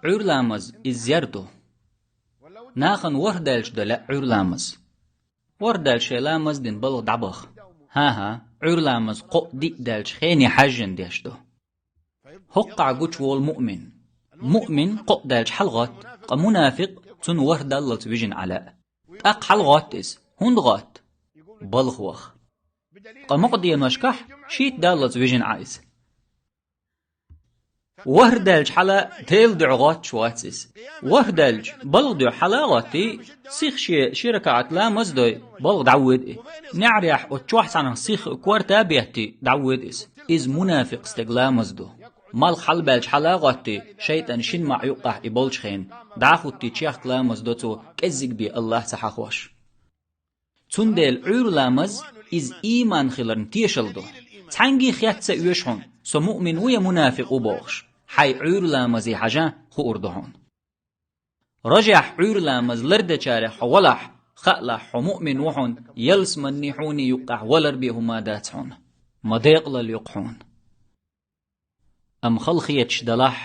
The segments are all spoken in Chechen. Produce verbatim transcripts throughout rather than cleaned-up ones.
Ӏуьйрламаз иза зер ду. Нахана ворхӀ даьлча ду лаьа Ӏуьйрламаз. ВорхӀ даьлча шоай ламаз дина балха дӀабаха. ХӀан-хӀа, Ӏуьйрламаз кхоъ-диъ даьлча хене хьаьжжина деш ду. ХӀокхахь гучуволу муъмин. Муъмин кхоъ даьлча хьалагӀотта, ткъа мунафикъ цунна ворхӀ даллалц вижина Ӏа лаьа. ТӀаккха хьалагӀотта иза. ХӀунда гӀотта? Балха ваха. Ткъа мукъа деношкахь шийтта даллалц вижина Ӏа иза. ВорхӀ даьлча хьала Делан дуьхьа гӀоттуш вац иза. ВорхӀ даьлча балха дуьхьа хьала а гӀоттий, сиха шен ши ракаӀат ламаз а дой, балха дӀавоьду и. НеӀарехь оцу чохь цхьанхьа сиха корта а беттий, дӀавоьду иза. Иза мунафикъ стеган ламаз ду. Малх хьалабаьлча хьала а гӀоттий, шайтӀан шина маӀа юккъехь и болчу хенахь, дӀа а хӀуттий, чехка ламаз до цо, кӀеззиг бен Аллах ца хьахош. Цундела Ӏуьйрламаз иза ийман хиларна тешалла ду. Цхьаьнгге хетта ца оьшу хьуна, со муъмин ву я мунафикъ ву бохуш, хьайн Ӏуьйрламазе хьажа хуур ду хьуна. Рожехь Ӏуьйрламаз лардечарех хьо валахь, хаалахь, хьо муъмин ву хьуна, ялсаманний хьуний юккъехь валар бен хӀума дац хьуна. Ма декъалалла ю-кх хьуна. Амма хала хеташ далахь,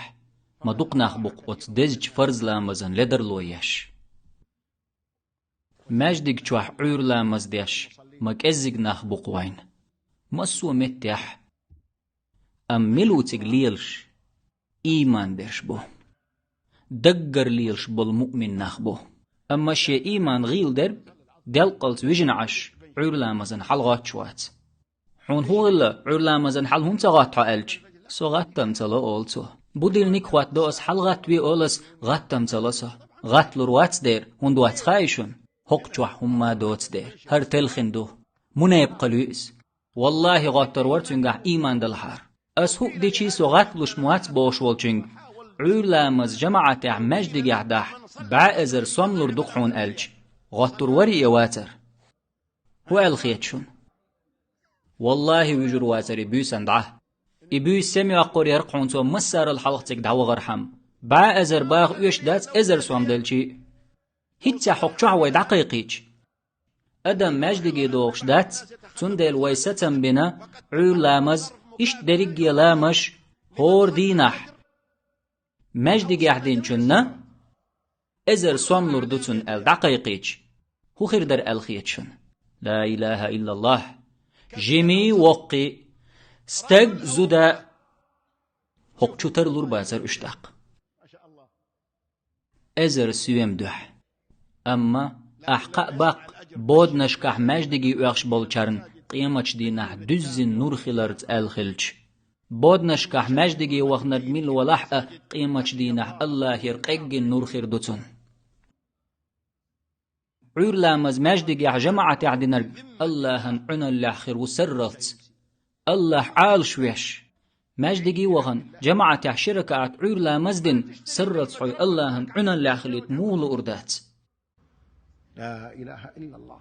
ма дукха нах бу-кх оцу дезачу фарз-ламазан ледарло еш. Маьждиг чохь Ӏуьйрламаз деш ма кӀеззиг нах бу-кх вайна, массо а меттехь. Амма мила ву цига лелаш? Ийман берш бу. Даггара лелаш болу муъмин нах бу. Амма шен ийман гӀийла дерг делкъалц вижина Ӏаш, Ӏуьйрламазан хьалагӀоттуш вац. Хьуна хӀун хилла, Ӏуьйрламазан хьала хӀунда ца гӀотта хьо аьлча, со гӀаттам ца ло олу цо. Будильник хӀоттадо ас, хьалагӀаттаве олу ас, гӀаттам ца ло со. ГӀатталур вац дера, хӀунда вац хаий шуна? ХӀокху чохь хӀумма доцу дера. ХӀара телхина ду. Мунепакъалла ю иза. Валлахи, гӀоттур вара цуьнгахь ийман далахьара. Ас хӀуъа дичий, со гӀатталуш ма вац бохуш волчуьнга, Ӏуьйрламаз жамаӀатехь маьждигехь дахь, бӀе эзар сом лур ду-кх хьуна аьлча, гӀоттур варий и, вацара? ХӀун аьлла хета шуна? Валлахи, вуьжур вацара и буьйсанна дӀа. И буьйса сема йоккхур яра-кх хьуна цо массарал хьалха цига дӀавахархьама. БӀе эзар баха оьшуш дац эзар сом делчий а. ХӀинццехь хӀокху чохь вай дӀакхайкхийча, адам маьждиге догӀуш дац, цундела вай сацам бина, Ӏуьйрламаз, иштта дерриге ламазаш хӀора дийнахь маьждигехь динчунна эзар сом лур ду цунна аьлла дӀакхайкхийча, хӀун хир дара аьлла хета шуна? Ла илаха иллаллах! Жимий, воккхий, стаг, зуда! ХӀокху чу тарлур бацара уьш тӀаккха. Эзар соьма дуьхьа. Амма ахь кхаъ баккха, боданашкахь маьждиге оьхуш болчарна къематчу дийнахь дуьззина нур хиларца аьлла хилча. Боданашкахь маьждиге ваханарг мила валахь а, къематчу дийнахь Аллахера къеггина нур хир ду цунна. Ӏуьйрламаз маьждигехь жамаӀатехь динарг Аллахьан Ӏуьналлехь хир ву сарралц. Аллахь Ӏалаш веш, маьждиге а вахана, жамаӀатехь ши ракаӀат Ӏуьйрламаз а дина, сарралц хьо Аллахьан Ӏуьналлехь хилийта муха луур дац? لا إله إلا الله.